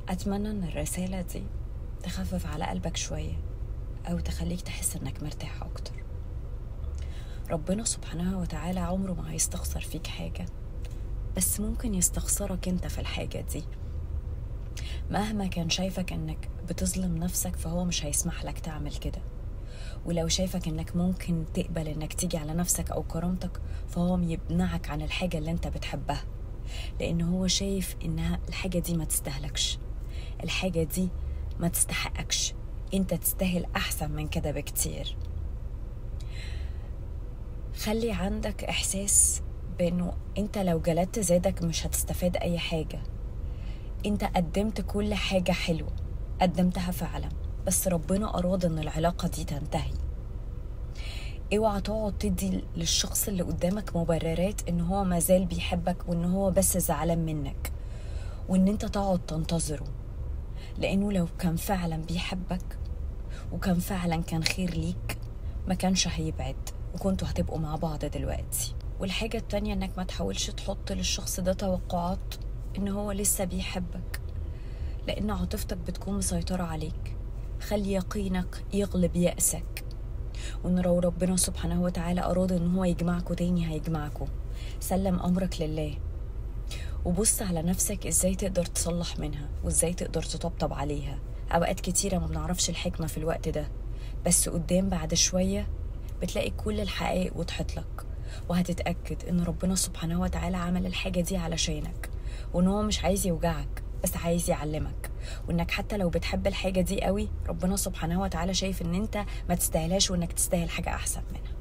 أتمنى إن الرسالة دي تخفف على قلبك شوية أو تخليك تحس إنك مرتاح أكتر. ربنا سبحانه وتعالى عمره ما هيستخسر فيك حاجة، بس ممكن يستخسرك انت في الحاجة دي. مهما كان شايفك انك بتظلم نفسك فهو مش هيسمح لك تعمل كده، ولو شايفك انك ممكن تقبل انك تيجي على نفسك او كرامتك فهو يمنعك عن الحاجة اللي انت بتحبها، لان هو شايف انها الحاجة دي ما تستهلكش، الحاجة دي ما تستحقكش، انت تستاهل احسن من كده بكتير. خلي عندك احساس بانه انت لو جلدت ذاتك مش هتستفاد اي حاجة. انت قدمت كل حاجة حلوة، قدمتها فعلا، بس ربنا اراد ان العلاقة دي تنتهي. اوعى تقعد تدي للشخص اللي قدامك مبررات ان هو مازال بيحبك وان هو بس زعلان منك، وان انت تقعد تنتظره، لانه لو كان فعلا بيحبك وكان فعلا كان خير ليك ما كانش هيبعد، وكنتوا هتبقوا مع بعض دلوقتي. والحاجة التانية انك ما تحاولش تحط للشخص ده توقعات ان هو لسه بيحبك، لان عاطفتك بتكون مسيطرة عليك. خلي يقينك يغلب يأسك، وان لو ربنا سبحانه وتعالى اراد ان هو يجمعكوا تاني هيجمعكوا. سلم امرك لله، وبص على نفسك ازاي تقدر تصلح منها وازاي تقدر تطبطب عليها. اوقات كتيرة ما بنعرفش الحكمة في الوقت ده، بس قدام بعد شوية بتلاقي كل الحقائق وضحت لك، وهتتأكد ان ربنا سبحانه وتعالى عمل الحاجة دي علشانك، وان هو مش عايز يوجعك بس عايز يعلمك، وانك حتى لو بتحب الحاجة دي قوي ربنا سبحانه وتعالى شايف ان انت ما تستاهلهاش وانك تستاهل حاجة احسن منها.